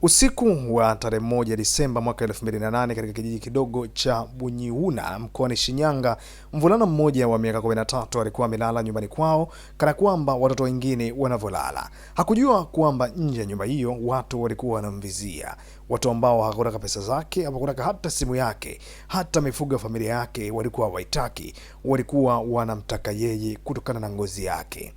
Usiku wa tarehe 1 Disemba mwaka 2008 katika kijiji kidogo cha Bunyiuna mkoani Shinyanga, mvulana mmoja wa miaka 13 alikuwa amelala nyumbani kwao kana kwamba watoto wengine wanavyolala. Hakujua kwamba nje ya nyumba hiyo watu walikuwa wanamvizia, watu ambao hawakutaka pesa zake, hawakutaka hata simu yake, hata mifugo ya familia yake walikuwa hawaitaki, walikuwa wanamtaka yeye kutokana na ngozi yake.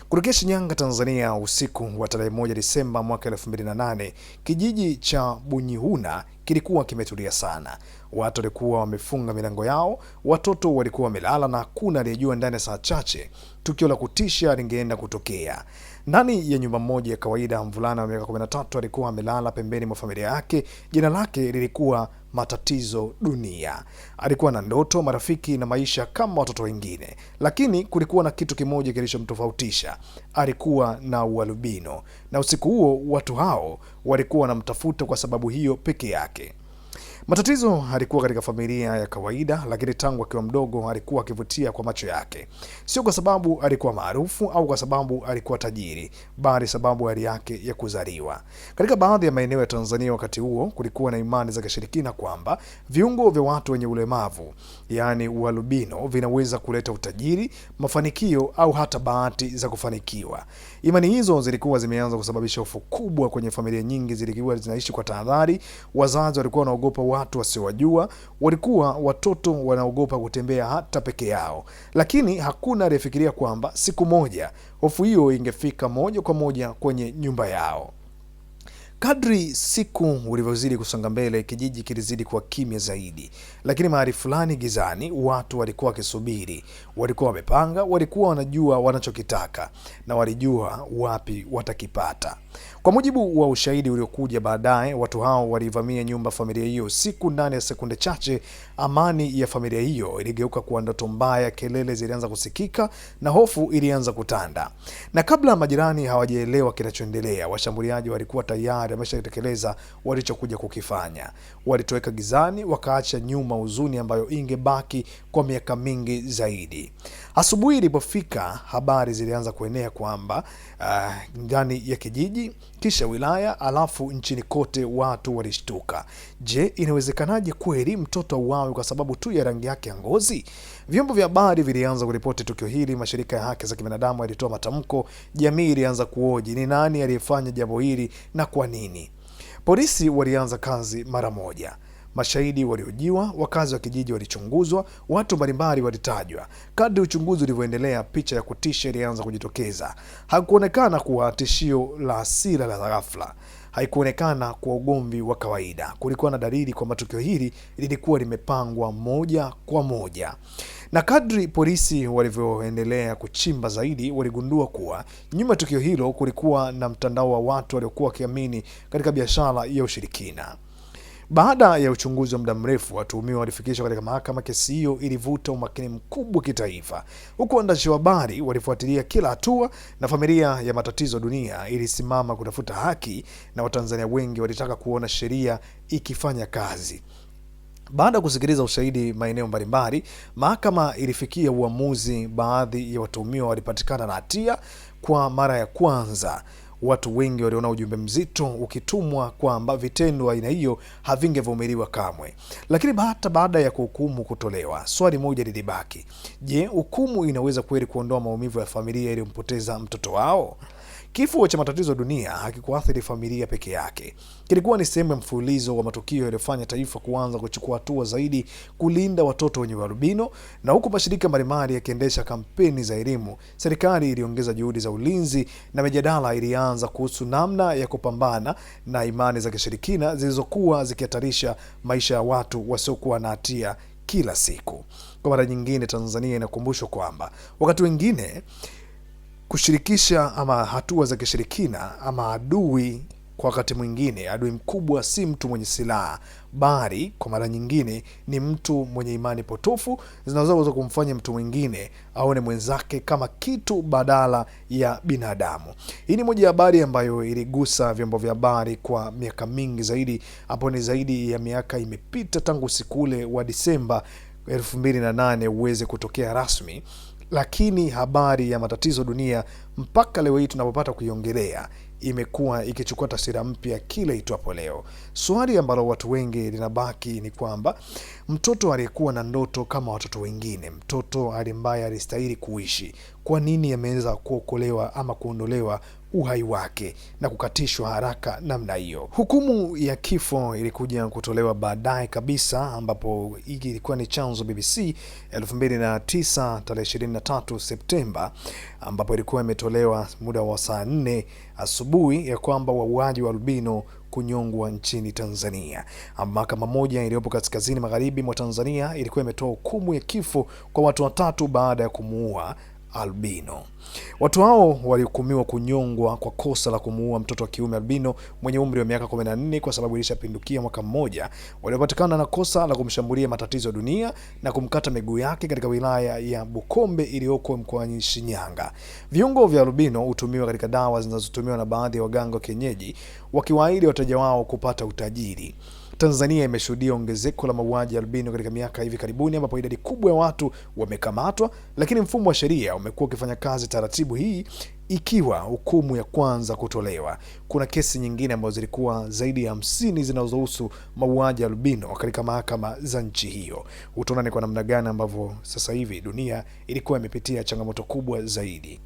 Kutokea Shinyanga, Tanzania, usiku wa tarehe 1 Disemba mwaka 2008, kijiji cha Bunyihuna kilikuwa kimetulia sana. Watu walikuwa wamefunga milango yao, watoto walikuwa wamelala na hakuna aliyejua ndani ya saa chache tukio la kutisha lingeenda kutokea. Ndani ya nyumba moja ya kawaida, mvulana wa miaka 13 alikuwa amelala pembeni mwa familia yake. Jina lake lilikuwa Matatizo Dunia. Alikuwa na ndoto, marafiki na maisha kama watoto wengine, lakini kulikuwa na kitu kimoja kilichomtofautisha. Alikuwa na ualbino, na usiku huo watu hao walikuwa wanamtafuta kwa sababu hiyo peke yake. Matatizo alikuwa katika familia ya kawaida, lakini tangu akiwa mdogo alikuwa akivutia kwa macho yake, sio kwa sababu alikuwa maarufu au kwa sababu alikuwa tajiri, bali sababu hali yake ya kuzaliwa. Katika baadhi ya maeneo ya Tanzania wakati huo kulikuwa na imani za kishirikina kwamba viungo vya watu wenye ulemavu, yaani ualbino, vinaweza kuleta utajiri, mafanikio au hata bahati za kufanikiwa. Imani hizo zilikuwa zimeanza kusababisha hofu kubwa kwenye familia nyingi, zilikuwa zinaishi kwa tahadhari. Wazazi walikuwa wanaogopa watu wasiowajua, walikuwa watoto wanaogopa kutembea hata peke yao. Lakini hakuna aliyefikiria kwamba siku moja hofu hiyo ingefika moja kwa moja kwenye nyumba yao. Kadri siku ulivyozidi kusonga mbele, kijiji kilizidi kuwa kimya zaidi, lakini mahali fulani gizani, watu walikuwa wakisubiri. Walikuwa wamepanga, walikuwa wanajua wanachokitaka na walijua wapi watakipata. Kwa mujibu wa ushahidi uliokuja baadaye, watu hao walivamia nyumba familia hiyo usiku. Ndani ya sekunde chache, amani ya familia hiyo iligeuka kuwa ndoto mbaya. Kelele zilianza kusikika na hofu ilianza kutanda, na kabla majirani hawajaelewa kinachoendelea, washambuliaji walikuwa tayari wameshatekeleza walichokuja kukifanya. Walitoweka gizani, wakaacha nyuma huzuni ambayo ingebaki kwa miaka mingi zaidi. Asubuhi ilipofika, habari zilianza kuenea kwamba ndani ya kijiji, kisha wilaya, alafu nchini kote watu walishtuka. Je, inawezekanaje kweli mtoto auawe kwa sababu tu ya rangi yake ya ngozi? Vyombo vya habari vilianza kuripoti tukio hili, mashirika ya haki za kibinadamu yalitoa matamko, jamii ilianza kuoji ni nani aliyefanya jambo hili na kwa nini. Polisi walianza kazi mara moja. Mashahidi waliojiwa, wakazi wa kijiji walichunguzwa, watu mbalimbali walitajwa. Kadri uchunguzi ulivyoendelea, picha ya kutisha ilianza kujitokeza. Hakuonekana kuwa tishio la hasira la ghafla, haikuonekana kuwa ugomvi wa kawaida. Kulikuwa na dalili kwamba tukio hili lilikuwa limepangwa moja kwa moja. Na kadri polisi walivyoendelea kuchimba zaidi, waligundua kuwa nyuma ya tukio hilo kulikuwa na mtandao wa watu waliokuwa wakiamini katika biashara ya ushirikina. Baada ya uchunguzi wa muda mrefu, watuhumiwa walifikishwa katika mahakama. Kesi hiyo ilivuta umakini mkubwa kitaifa, huku waandishi wa habari walifuatilia kila hatua, na familia ya Matatizo Dunia ilisimama kutafuta haki, na Watanzania wengi walitaka kuona sheria ikifanya kazi. Baada ya kusikiliza ushahidi maeneo mbalimbali, mahakama ilifikia uamuzi. Baadhi ya watuhumiwa walipatikana na hatia kwa mara ya kwanza. Watu wengi waliona ujumbe mzito ukitumwa kwamba vitendo aina hiyo havingevumiliwa kamwe. Lakini hata baada ya hukumu kutolewa, swali moja lilibaki: je, hukumu inaweza kweli kuondoa maumivu ya familia iliyompoteza mtoto wao? Kifo cha Matatizo Dunia hakikuathiri familia peke yake. Kilikuwa ni sehemu ya mfululizo wa matukio yaliyofanya taifa kuanza kuchukua hatua zaidi kulinda watoto wenye ualbino, na huku mashirika mbalimbali yakiendesha kampeni za elimu, serikali iliongeza juhudi za ulinzi na mijadala ilianza kuhusu namna ya kupambana na imani za kishirikina zilizokuwa zikihatarisha maisha ya watu wasiokuwa na hatia kila siku. Kwa mara nyingine, Tanzania inakumbushwa kwamba wakati wengine kushirikisha ama hatua za kishirikina ama adui. Kwa wakati mwingine adui mkubwa si mtu mwenye silaha, bali kwa mara nyingine ni mtu mwenye imani potofu zinazoweza kumfanya mtu mwingine aone mwenzake kama kitu badala ya binadamu. Hii ni moja ya habari ambayo iligusa vyombo vya habari kwa miaka mingi zaidi, hapo ni zaidi ya miaka imepita tangu usiku ule wa Disemba 2008 uweze kutokea rasmi, lakini habari ya Matatizo Dunia mpaka leo hii tunapopata kuiongelea imekuwa ikichukua taswira mpya kila itwapo leo. Swali ambalo watu wengi linabaki ni kwamba mtoto aliyekuwa na ndoto kama watoto wengine, mtoto ambaye alistahili kuishi, kwa nini ameweza kuokolewa ama kuondolewa uhai wake na kukatishwa haraka namna hiyo? Hukumu ya kifo ilikuja kutolewa baadaye kabisa, ambapo hiki ilikuwa ni chanzo BBC 2009 tarehe 23 Septemba, ambapo ilikuwa imetolewa muda wa saa 4 asubuhi ya kwamba wauaji wa albino kunyongwa nchini Tanzania. Mahakama moja iliyopo kaskazini magharibi mwa Tanzania ilikuwa imetoa hukumu ya kifo kwa watu watatu baada ya kumuua albino. Watu hao walihukumiwa kunyongwa kwa kosa la kumuua mtoto wa kiume albino mwenye umri wa miaka 14 kwa sababu ilishapindukia mwaka mmoja, waliopatikana na kosa la kumshambulia matatizo ya dunia na kumkata miguu yake katika wilaya ya Bukombe iliyoko mkoani Shinyanga. Viungo vya albino hutumiwa katika dawa zinazotumiwa na baadhi ya waganga wa kienyeji wakiwaahidi wateja wao kupata utajiri. Tanzania imeshuhudia ongezeko la mauaji ya albino katika miaka hivi karibuni, ambapo idadi kubwa ya watu wamekamatwa, lakini mfumo wa sheria umekuwa ukifanya kazi taratibu, hii ikiwa hukumu ya kwanza kutolewa. Kuna kesi nyingine ambazo zilikuwa zaidi ya 50 zinazohusu mauaji ya albino katika mahakama za nchi hiyo. Utaona ni kwa namna gani ambavyo sasa hivi dunia ilikuwa imepitia changamoto kubwa zaidi.